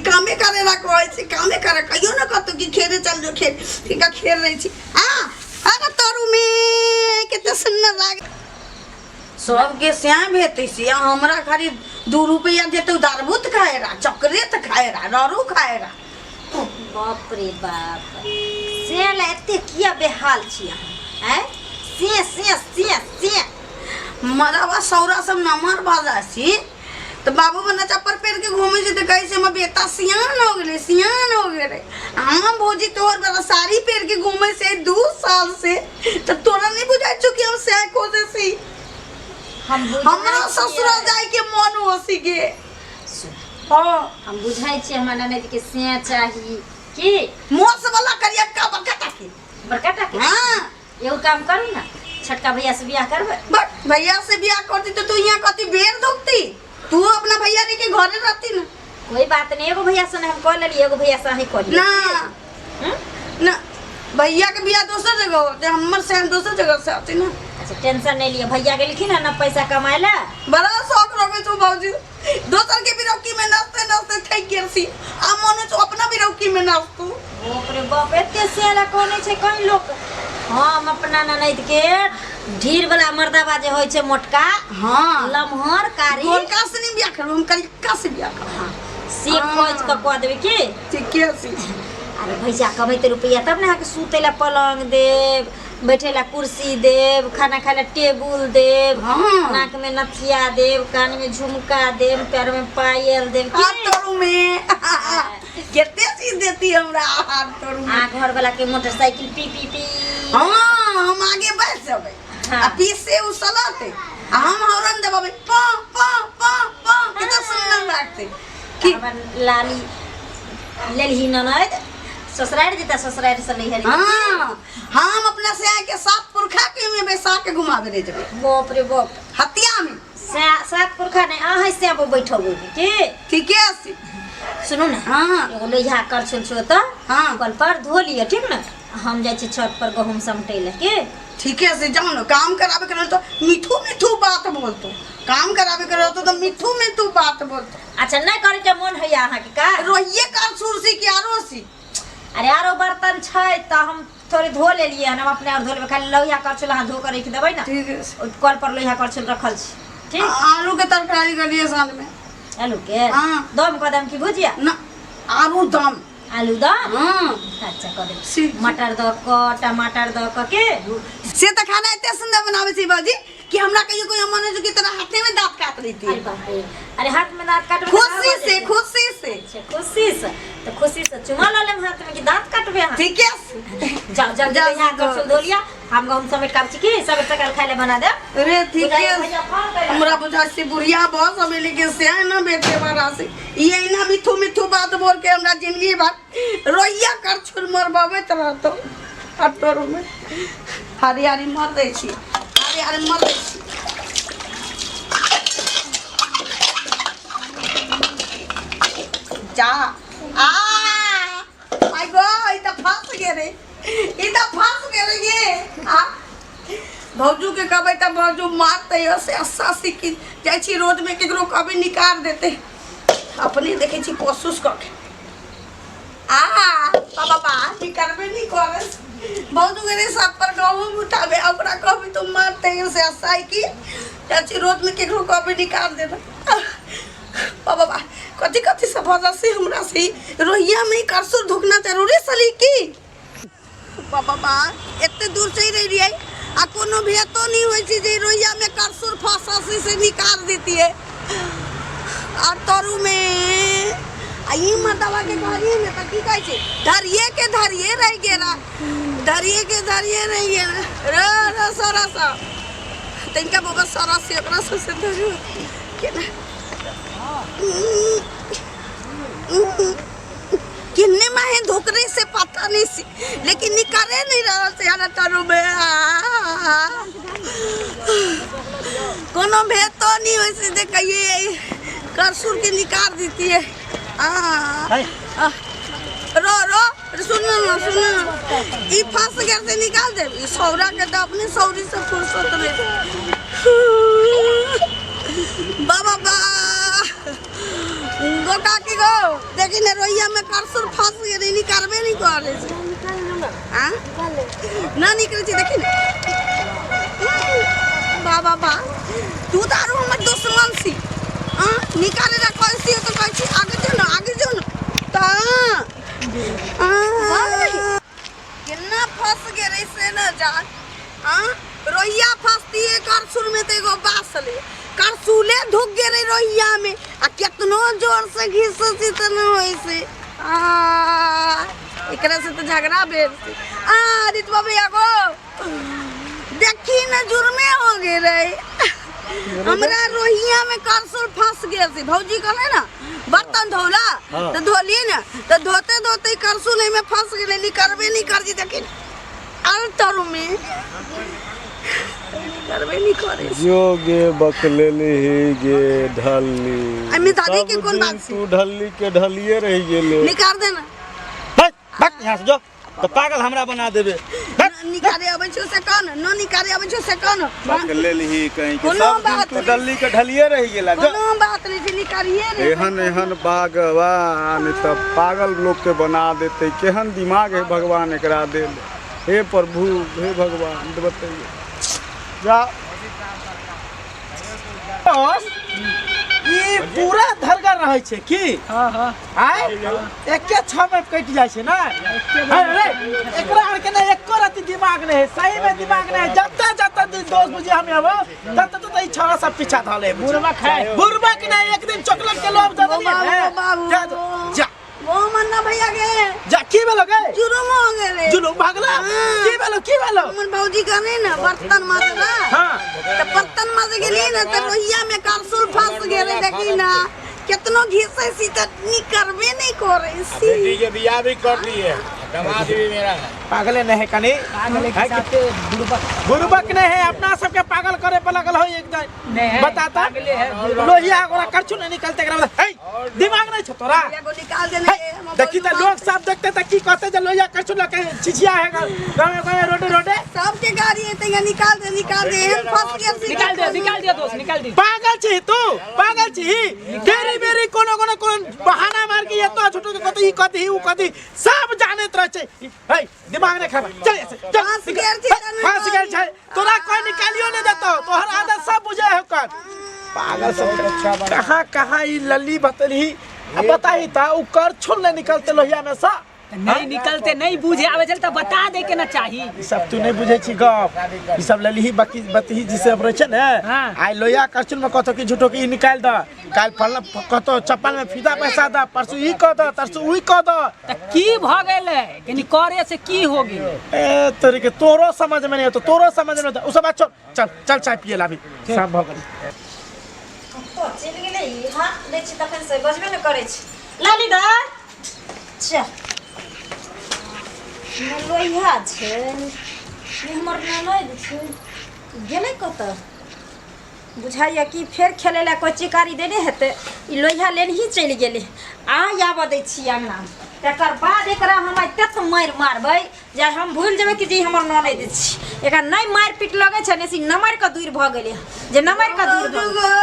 कामे करे ला कहै छी, कामे करे कहियो न कतौ कि खेले चल जो खेल, तिनका खेल रहै छी। आ अरे तोरू में कते सुंदर लागे। सबके श्याम हेतै से, आ हमरा खाली 2 रुपया देतौ, दारबूत खाए रा, चॉकलेट खाए रा, ररू खाए रा। बाप रे बाप, से ला एते किया बेहाल छी अहाँ? आँय, से से से से मरावा सौरा सब नमर बाजा छी तो बाबू बना चप्पल पहिर के घूमे छी तो कहै छै हमर बेटा सियान हो गेलै, सियान हो गेलै। हम भौजी तोहर वाला साड़ी पहिर के घूमे से 2 साल से, तो तोरा नहीं बुझाइ छौ कि हम सैह खोजे छी? हम बुझाइ हमरा छियै। ससुरा जाय के मन होसी गे। सुन। हाँ। हम बुझाइ छियै हमरा ननद के सैह चाही की मोस वाला करियक्का बड़का टाके। बड़का टाके? हाँ। एगो काम करू ना, छोटका भैया से बियाह करबै। बट भैया से बियाह करती तो तू यहाँ कथी बेर धोकती? तू अपना भैया रे के घरे रहती ना। कोई बात नहीं, एगो भैया से हम कह लेली, एगो भैया से अहीं कह लियै। ना। ना, भैया के बियाह दोसर जगह होते, हमर से दोसर जगह से आती ना। अच्छा टेंशन नहीं लियो, भैया के लिखी ना ना पैसा कमाए ला। बड़ा शौक रखे छौ भौजी, दोसर के बिरौकी में नाचते नाचते थक गेल छी, आ मन छौ अपना बिरौकी में नाचतू। बाप रे बाप, एते सेला कोने छै कहीं लोक। हम अपना ननद के ढीर वाला मर्दाबा जे होय छै मोटका, हाँ। लमहर कारी, गोलका से नहीं बियाह करब हम, करियक्का से बियाह करब। हाँ, से खोज के कह देबै की? ठीके छी। अरे भैया कमेते रुपया तब ने अहाँके सुतै ला पलंग देब, बैठे ला कुर्सी देब, खाना खाए ला टेबुल देब, हाँ। नाक में नथिया देब, कान में झुमका देब, पैर में पायल देब। की? हाथ तोरू में कते चीज देती हमरा, हाथ तोरू में। आ घर वाला के मोटरसाइकिल पी पी पी। हाँ, हम आगे बढ़ जेबै। हाँ। आ पीछे से उ सलाते, आ हम हॉर्न दबाबै, पा पा पा पा, कते सुंदर लागतै। की हमर लाली लेलही ननद ससुरारि जेता, ससुरारि से नैहर। हाँ, हम अपना से आके 7 पुरखा के में बैसा के घुमाबे ले जेबै। बाप रे बाप। हत्या में। 7 पुरखा नहीं, अहाँ से अब बैठब की? ठीके छै। सुनू ना। हाँ। एगो लोहिया कर छल छो त। हाँ। कल पर धो लिअ, ठीक ना? हम जाइ छी छत पर गहूम समटै लए के। ठीके से जाओ ना, काम कराबे के रहतो मिठू मिठू बात बोलतो, काम कराबे के रहतो तो मिठू मिठू बात बोलतो। अच्छा नहीं करे के मन होइया अहाँ के का? रोहिए कर सुरसी के आरो सी। अरे आरो बर्तन छै त हम थोड़े धो लेलियै हन, हम अपने और धो लेबै, खाली लोहिया करछुल अहाँ धो के राखि देबै ना। ठीक है। ओहि कल पर लोहिया करछुल रखल छै। ठीक? आलू के तरकारी करिए साँझ में। आलू के? हाँ। दम कऽ देम की भुजिया? ना, आलू दम। आलू दम? हाँ। अच्छा कऽ देब। सी। मटर दऽ कऽ, टमाटर दऽ कऽ के? से तऽ खाना एते सुंदर बनाबै छी बाबूजी कि हमरा कहियो कहियो मन होइ छै कि तोरा हाथे में दांत काट लेती। अरे बाप रे, अरे हाथ में दांत काटबे तऽ खुशी आवाज से, एतै। खुशी से। अच्छा, खुशी से। तऽ खुशी से चुमा लऽ लेब हाथ में कि दांत काटबे अहाँ? ठीके छै। जाओ, जल्दी जाओ, यहाँ जाओ। करछुल धो लिअ, हम गहूम समेट के आबै छी की सबेर सकाल खाय लए बना देब। अरे ठीके बुझाइए छै। भैया फोन करै। हमरा बुझाइ छै बुढ़िया भऽ समय लेकिन सएह ना बेटे बड़ा से ई एना मिठू मिठू बात बोल के हमरा जिंदगी भर रोइया करछुल मरबाबैत रहतौ। आ तोर में हरी हरी मर दै छी, हरी हरी मर दै छी। जा आ माय गो, ई तऽ फंस गेलै, ई तऽ फंस गेलै गे। आ भौजू के कहबै तऽ भौजू मारतै, से अस्सा सीखी जाइ छी रोड में केकरो कहबै निकाल देतै। अपने देखै छी कोशिश कऽ के। आ बाबा बा की करबे नहीं करे भौजू के रे सब पर गहूम उठाबे, ओकरा कहबै तो मारतै, से अस्सा की जाइ छी रोड में केकरो कहबै निकाल देतै। बाबा बा कथी कथी सब भऽ से हमरा से रोहिया में करसुर धुकना जरूरी सली की? बाबा बा एते दूर चलि रही रहियै आ कोनो भेतो नहीं होइ छै जे रोहिया में करसुर फंसा से निकाल देतियै। आ तरू में आ ई मर्दवा के कहलियै ने तऽ की कहै छै, धरिये के धरिये रहि गेला, धरिये के धरिये रहि गेला। रे रे सरस तनिका बाबा सरस से ओकरा सबसे धरियो केना किन्ने माहे धोकरे से पता नहीं सी, लेकिन निकाले नहीं रहा से यार तरू में। कोनो भेद तो नहीं हो से जे कहिए करसुर के निकाल देती है। आ, आ, रो रो सुन ना, सुन ना, ई फंस गया से निकाल दे। ई सौरा के तो अपने सौरी से फुर्सत नहीं। बाबा बा गो काकी गो देखी ने रोइया में करसुर फंस गेलै, निकालबे नहीं करे छै। आ ना निकले छै, देखी ने। बा बा बा, तू तऽ आरो हमर दुश्मन छी। आ निकाले ला कहै छी तऽ कहै छी आगे जो न, आगे जो न, तऽ आ केना फंस गेलै से न जान। आ रोहिया फंसती है करसुल में तऽ एगो बासले करसुले ढुक गेलै रोहिया में, आ केतनो जोर से घिसै छी तऽ न होइ छै। आ एकरा से तऽ झगड़ा भेल छै। आ रितवा भैया गो देखी न, जुर्मे हो गेलै। हमरा रोहिया में करसुल फंस गेल छै। भौजी कहले ना बर्तन धोला। हाँ। तऽ धोलिए ने, तऽ धोते धोते करसुल एहिमे फंस गेलै, निकलबे नहीं कर जी। देखी अल तरू में निकलबे नहीं करे। जो गे बकलेली ही गे ढल्ली। एहिमे दादी के सब कोन दिन बात छै? तू ढल्ली के ढल्लिए रहि गेले। निकाल दे ना। भाग भाग यहाँ से जो, तो पागल हमरा बना देबे। भाग। न निकाले अबै छौ से कह न, न निकाले अबै छौ से कह न। बकलेली ही कहीं के कोनो सब दिन बात तू नहीं। ढल्ली के ढल्लिए रहि गेला जो। कोनो बात नहीं छै, निकालिए रे। एहन एहन बागवान तऽ पागल लोग के बना देते। केहन दिमाग है भगवान एकरा देल। हे प्रभु, हे भगवान, बतैये जा। ई पूरा धरगर रहै छै की? हाँ हाँ। आय एके छह में कटि जाइ छै ने। अरे एकरा आर के ने एको रति दिमाग नहीं है, सही में दिमाग नहीं है। जत्ता जत्ता दिन दोस्त बुझे हम आबो तत्ता तत्ता ई छौड़ा सब पीछा धले। बुढ़बक है। बुढ़बक नहीं, एक दिन चॉकलेट के लोभ दे ओ देलियै बाबू, ने। ओ बाबू। जा जा। ओ मन्ना भैया के जा, की भेलो गे? जुलुम हो गेलै। जुलुम भागला? हाँ। की भेलो, की भेलो? हमर भौजी कहने ने बर्तन माजला। हाँ। तऽ बर्तन माजे गेलियै ने तऽ लोहिया में करसुल फंस गेलै। देखी ना केतनो घिसै छी तऽ निकलबे नहीं करै छी। बेटी के बियाह भी कर लिए, दामाद भी मेरा है। पागले नहीं है कनी। पागल के है कि- साथे बुढ़बक। बुड़बक नहीं है, अपना सबके पागल करे पर लगल हो एकदम। नहीं है, बताता पागले है, बुड़बक। लोहिया ओकरा करछु नहीं निकलते एकरा मतलब। हे, दिमाग नहीं छौ तोरा। एगो निकाल देने हे, देखी त लोग सब देखते त की कहते जे लोहिया करछु लके छिछिया है गाँव गाँव रोडे रोडे। सबके गाड़ी एते गे, निकाल दे, निकाल दे, हम फंस गेल छी। निकाल दे, निकाल दे दोस्त, निकाल दे। पागल छी तू, पागल छी। तेरी मेरी कोनो कोनो कोन बहाना मार के एतो झूठो के कत ई कत ऊ कत सब जानैत रहै छै। हे, दिमाग नहीं खराब, चल ऐसे चल। फंस गेल छी हे, तने फंस गेल छै तोरा, कोई निकालियो नहीं देतो, तोहर आदत सब बुझे है कर। पागल सब कहाँ कहाँ ई लल्ली बतली। अब बताही ता उ कर छुल नहीं निकलते लोहिया में सा। नहीं निकलते, नहीं बुझे आवे चल त बता दे के ना चाही। ई सब तू नहीं बुझे छी गप, ई सब ललिही बकी बतही जिसे अब रहै छै ने। हाँ। आइ लोहिया करछुल में कतो की झूठो की ई निकालि द, काल्हि फलना कतो चप्पल में फीता पैसा द, परसू ई कह द, तरसू ई कह द। त की भ गेलै कनी करे से की हो गेलै? ए तोरी के तोरो समझ में नहीं तो तोरो समझ में नहीं। उ सब बात छोड़, चल चल चाय पिए ला भी शाम भ गेल। कतऽ चलि गेलै ई? हाथ दै छी तखन से बजबे ने करै छै। लाली दाय, चल ने लोहिया छै ने हमर ननैद छै, गेलै कतऽ? बुझाइए कि फेर खेलै लए कोइ चिकारी देने हेतै, ई लोहिया लेनही चलि गेलै। आ आबऽ दै छी अङ्गनामे, तकर बाद एकरा हम आइ तत मारि मारबै जे हम भूलि जेबै कि जे ई हमर ननैद छी। एकरा नहि मारि पीट लगै छै ने से नमरि कऽ दूर भऽ गेलै, जे नमरि कऽ दूर भऽ गेलै।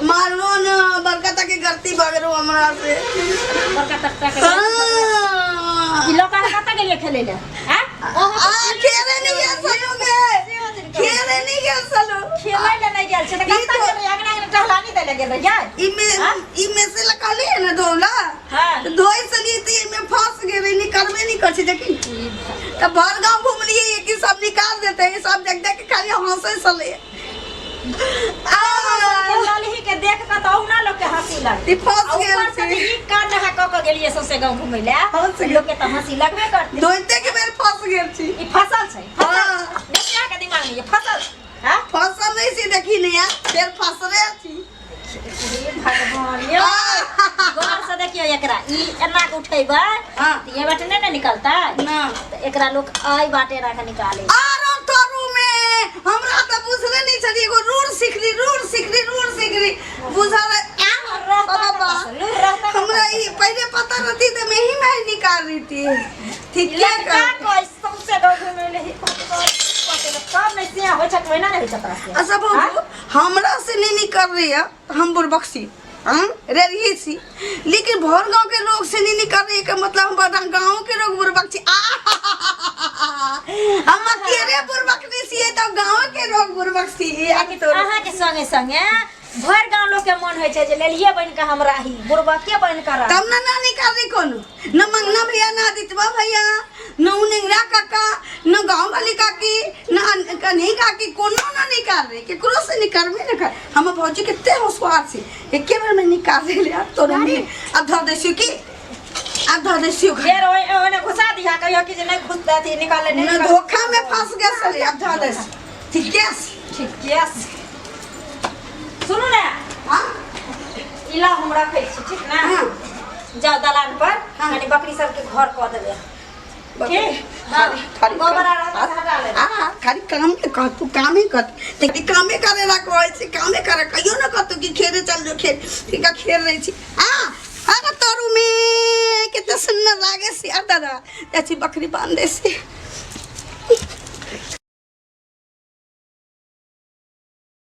मारलो न, बड़का तक के गलती भऽ गेलो हमरा से। बड़का तख्ता के हाँ। ई लऽ कऽ अहाँ कतऽ गेलियै खेलै लए? आँय? आ खेले नहीं गेल सलू गे, खेले नहीं गेल सलू। खेलै लए नहि गेल छै तऽ ई कतऽ तो- गेल रहियै? अङ्गना अङ्गना टहलानी दै लए गेल रहियै? ई में ई में से लकली है ना धोला। हाँ। तो धोई सली तो ई में फंस गेल, निकलबे नहीं कर छी। देखी तब भर गांव घूमलिए कि सब निकाल देते हैं, सब देख देख के खाली हंसे सले। आ ललही के देख कऽ तऽ अहुना लोक के हंसी लगतै। ई फंस आ गेल ऊपर से छी। जे ई कांड अहाँ कऽ कऽ गेलियै सौंसे गाँव घुमै लए, फंस गेल। लोक के तऽ हंसी लगबे करतै। धोइते के बेर फंस गेल छी। ई फसल छै, फसल। हाँ। देखिए अहाँके दिमाग में ये फसल छै, हाँ? फसल नहीं छी, देखी नहीं यार, फेर फसले छी। हे भगवान, यौ। गौर से देखियौ एकरा, ई एना के उठेबै हाँ। तऽ ये बाटे नहि ने निकलतै? ना। तऽ एकरा लोक एहि बाटे एना के निकालै छै। आरो तोरू में हमरा तऽ बुझले नहीं छली, एगो रूढ़ सिखली, रूढ़ सिखली, रूढ़ सिखली बुझल है। रहता बाबा, कतऽ से? लूर रहता कतऽ हमरा से? ई पहले पता रहती तऽ मैं ही मैं निकाल रही थी। ठीक है लड़का कोई सौंसे गाँव घुमै लए ही पते तब नहि सिया होइ छै, ओहिना नहि होइ छै तोरा से। अच्छा बाबू, हमरा से नहीं निकल रही है, हम बुड़बक छी। हाँ रेरही छी लेकिन भर गांव के लोग से नहीं निकल रही के मतलब हम बड़ा गांव के लोग बुरबक छी आ हम अकेले बुरबक नहीं छी तो गांव के लोग बुरबक छी लेकिन अहाँके संगे संगे भरि गाँव लोकके मन होइ छै जे लेलिए बनि कऽ हम राही बुड़बके बनि कऽ रही तब ना ना निकाल रही कोनो न मंगना भैया ना आदित्यवा भैया न उनेंगरा काका न गांव वाली काकी न कन्ही काकी कोनो ना निकाल रही केकरो से निकालबे न कर हम भौजी कते होशियार छी एके बेर में निकाल ले अब तो अब धर दै छियौ की अब धर दै छियौ घर फेर ओहि ओहिने घुसा दिहा कहियो कि जे नहि घुसतै अथी निकाले नहि न निकाले। धोखा में फंस गेल छलै अब धर दै छियौ ठीके छै ठीके छै सुनू ने हाँ ई ला हम रखै छी ठीक ने हाँ। जाउ दलान पर हाँ। कनि बकरी सबके घर कऽ देबै ठीक हाँ खाली गोबर आर रहतै से हटा लेबै आ खाली काम के कह तू कामे कर ते कामे करे ला कहै छी कामे करे कहियो न कहतू कि खेले चल जो खेल ठीक है खेल रही छी आ अरे तोरू में कितना सुंदर लागे छी आ दादा चाची बकरी बांध दे छी